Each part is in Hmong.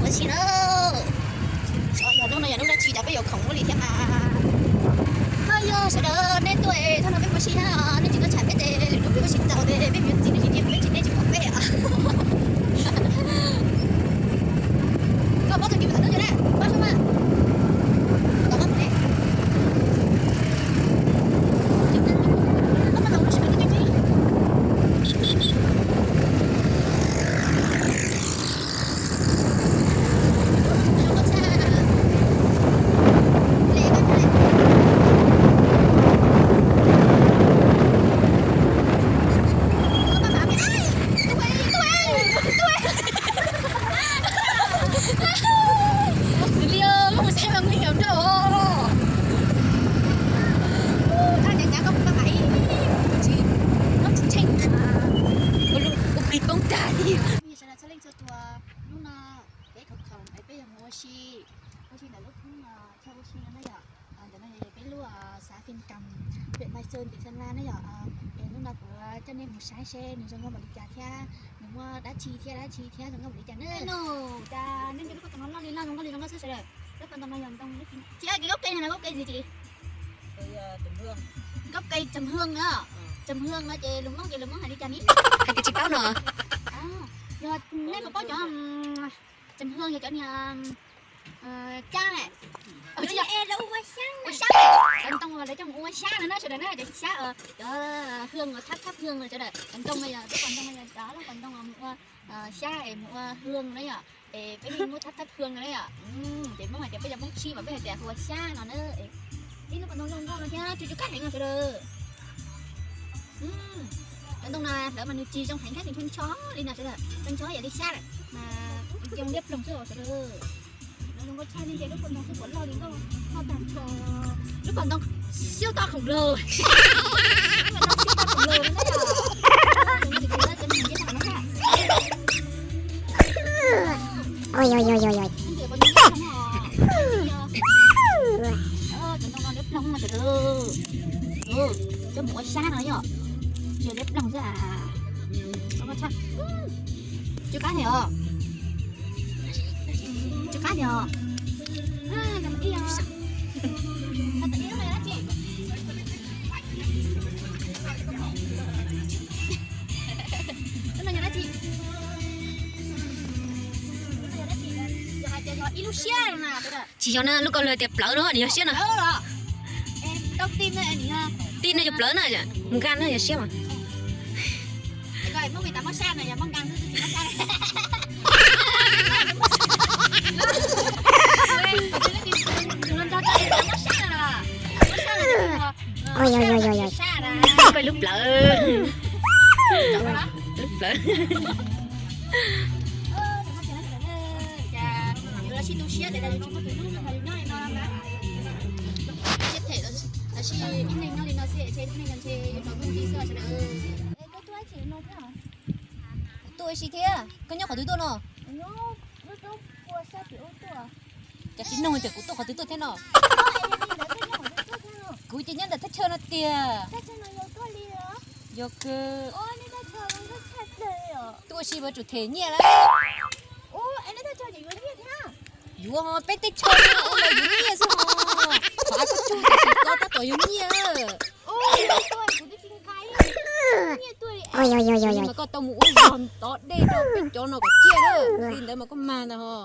Dab tsi na? Xyov yog hnub no yog hnub dab tsi cas peb yuav khoom ua li thiab mas. Ho yog sawv daws nej tuaj thaum no peb ua si na, nej tsis tuaj tsham peb ces lwm hnub peb ua si txaus ces peb mus yuav txiv nws tsis cia peb tsis nej tsis pom peb. Koj pob txog kiv mus tom ntug cov na, pob sab mas. Tom pob mus ne. Pob mas los lub sab mas lub cov tsis. Ua plig poob tag li. Sawv daws txhua leej txhua tus, hnub no peb khoom khoom es peb yuav mus ua si, ua si ntawm lub thoob chaw ua si no na yom. Ntawm no yog peb lub xã Phiêng Còng, huyện Mai Sơn, tỉnh Sơn La na yom. Es hnub no kuv coj nej mus saib seb nws zoo nkauj npaum li cas thiab nws muaj dab tsi thiab dab tsi thiab zoo nkauj npaum li cas na. Cas nej ntsia lub pas ntoo no loj li loj zoo nkauj li zoo nkauj xwb sawv daws. Lub pas ntoo no yog ntoo thiab kis gốc cây này là gốc cây gì chị? Gốc cây trầm hương á. Trầm hương no ces lus Hmoob ces lus Hmoob hais li cas ni? Hais tias tsis paub no. Yog nej puas paub cov trầm hương yog cov niag cab, ua xyab, cov ntoo lawv coj mus ua xyab no na sawv daws na, cov xyab, cov hương, tháp tháp hương no sawv daws. Cov ntoo no yog lub pas ntoo no yog cov lub pas ntoo mus ua xyab es mus ua hương na yom. Es peb yeej muab tháp tháp hương no na yom. Ces Hmoob hais tias peb cov Hmoob tshib mas peb hais tias hu ua xyab no na. Ib lub pas ntoo zoo nkauj no thiab tsuj tsuj kab heev no sawv daws. Cov ntoo no hlawv mas nws tsis zoo heev thiab nws ncho ncho li no sawv daws, ncho ncho yam li xyab lawm mas zoo liab ploog xwb os sawv daws. Lub pas ntoo xwb puas loj li nkauj, loj tag nrho. Lub pas ntoo siab toj khủng long. Oj, oj, oj, oj, oj. Cov ntoo no liab ploog mas sawv daws. Coj mus ua xyab no yom. Liab ploog xwb. Coj kab heev os. Coj kab heev os. Lub no yog dab tsi? Lub no yog dab tsi? Yog hais tias yog ib lub siab na. Tsis yog na, lub ko luag tias plawv no nws yog siab na. Tij no yog plawv na, mus nqa no yog siab mas. Oj, yog, yog, yog, yog. Peb lub plawv. Lub plawv. Kuv tuaj ua si thiab, koj nyob qhov twg tuaj no? Cas tsis nug tias kuv tuaj qhov twg tuaj thiab no? Kuv ces nyob ntawm thaj chaw no tiag. Yog kawg. Tuaj ua si mas tsum them nyiaj lawm. Yuav ho, peb teb chaws no ua los yuav nyiaj xwb ho. Qhov av tsug tsug tam sim ko tab tom yuav nyiaj lawm. Mas koj tau mus ua zog tov dej rau peb cov no kom ciaj lawm, li ntawd mas koj mag ntag ho.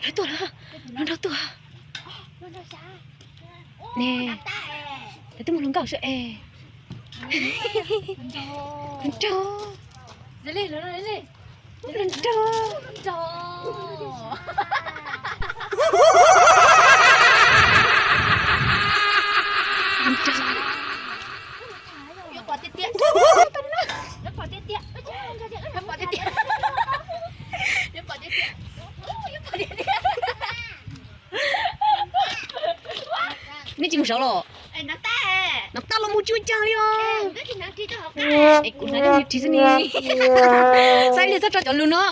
Lawv tuaj lawm, lawv nrog tuaj. Ne, lawv twb mus hluas nkauj seb es. Nrog. Nrog. Tsis mus saud los? Nov tab los mus tsuj caag li os. Es kuv hnav ris xwb ni. Saib li txhob tso cov lug no.